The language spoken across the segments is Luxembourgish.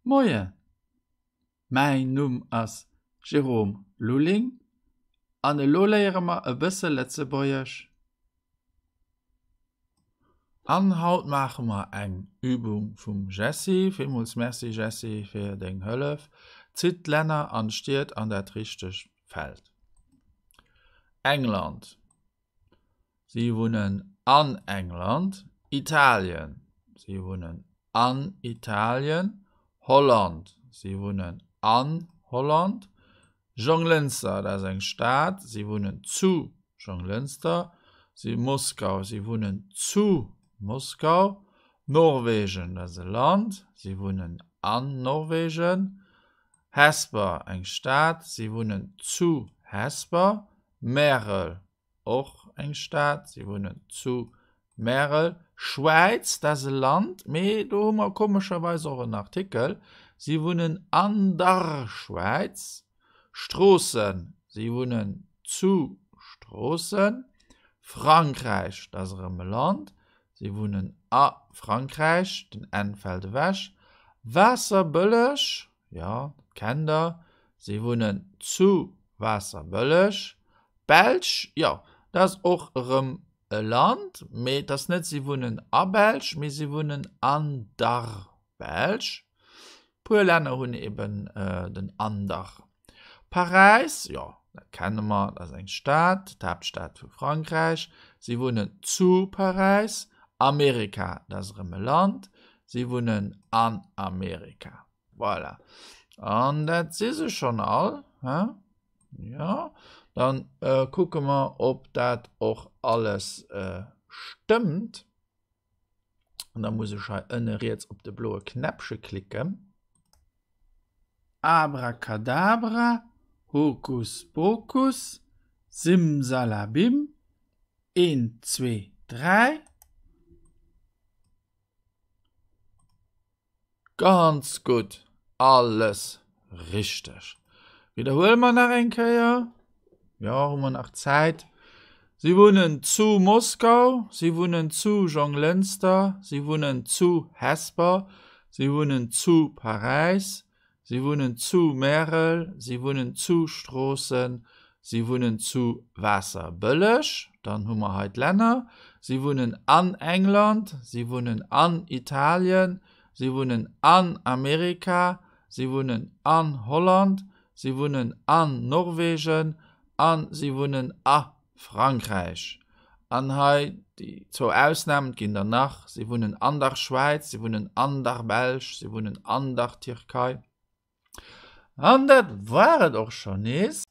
Moien, mäin Numm ass Jérôme Lulling an elo léiere mer e bësse Lëtzebuergesch. An haut maache mer eng Übung vum Jessy. Villmools Merci Jessy fir deng Hëllef. Zitt d'Länner an d'Stied an dat richtegt Feld. England. Si wunnen an England. Italien. Si wunnen an Italien. Holland. Si wunnen an Holland. Jonglënster, dat ass eng Stad. Si wunnen zu Jonglënster. Si Moskau. Si wunnen zu Moskau. Norwegen, dat ass e Land. Si wunnen an Norwegen. Hesper, eng Stad. Si wunnen zu Hesper. Märel, och eng Stad, si wunnen zu Märel. Schwäiz, dat ass e Land, mee do hu mer komescherweis och en Artikel, si wunnen an der Schwäiz. Stroossen, si wunnen zu Stroossen. Frankräich, dat ass erëm e Land, si wunnen a Frankräich, den n fält ewech. Waasserbëlleg, jo, dat kennt der, si wunnen zu Waasserbëlleg. Belsch, jo, dat ass och erëm e Land, mee et ass net si wunnen a Belsch, mee si wunnen an der Belsch. Puer Länner hunn eben den an der. Paräis, jo, dat kenne mer, dat ass eng Stad, d'Haaptstad vu Frankräich. Si wunnen zu Paräis. Amerika, dat ass erëm e Land, si wunnen an Amerika. Voilà. An dat si se schonn all, he? Jo, dann kucke mer, ob dat och alles stëmmt. An da muss ech hei ënne riets op de bloe Knäppche klicken. Abracadabra, Hokus Pokus, Simsalabim, een, zwee, dräi. Ganz gutt, alles richteg. Widderhuele mer nach eng Kéier. Jo, hu mer nach Zäit. Si wunnen zu Moskau, si wunnen zu Jonglënster, si wunnen zu Hesper, si wunnen zu Paräis, Si wunnen zu Märel, si wunnen zu Stroossen, si wunnen zu Waasserbëlleg. Dann hu mer hei d'Länner, Si wunnen an England, si wunnen an Italien, si wunnen an Amerika, si wunnen an Holland, si wunnen an Norwegen a si wunnen a Frankräich. An hei déi zwou Ausnamen, et ginn der nach, si wunnen an der Schwäiz, si wunnen an der Belsch, si wunnen an der Tierkei. An dat war et och schonn nees.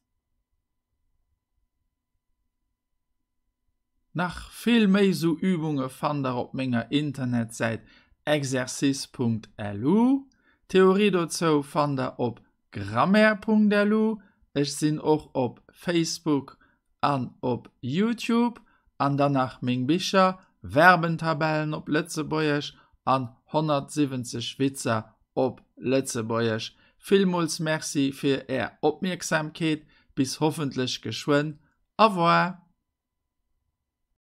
Nach vill méi sou Übunge fannt der op menger Internetsäit exercice.lu. D'Theorie dozou fannt der op Grammaire.lu, Ech sinn och op Facebook an op Youtube. An dann nach meng Bicher, Verbentabellen op Lëtzebuergesch an 170 Witzer op Lëtzebuergesch. Villmools Merci fir Är Opmierksamkeet. Bis hoffentlech geschwënn. Au revoir.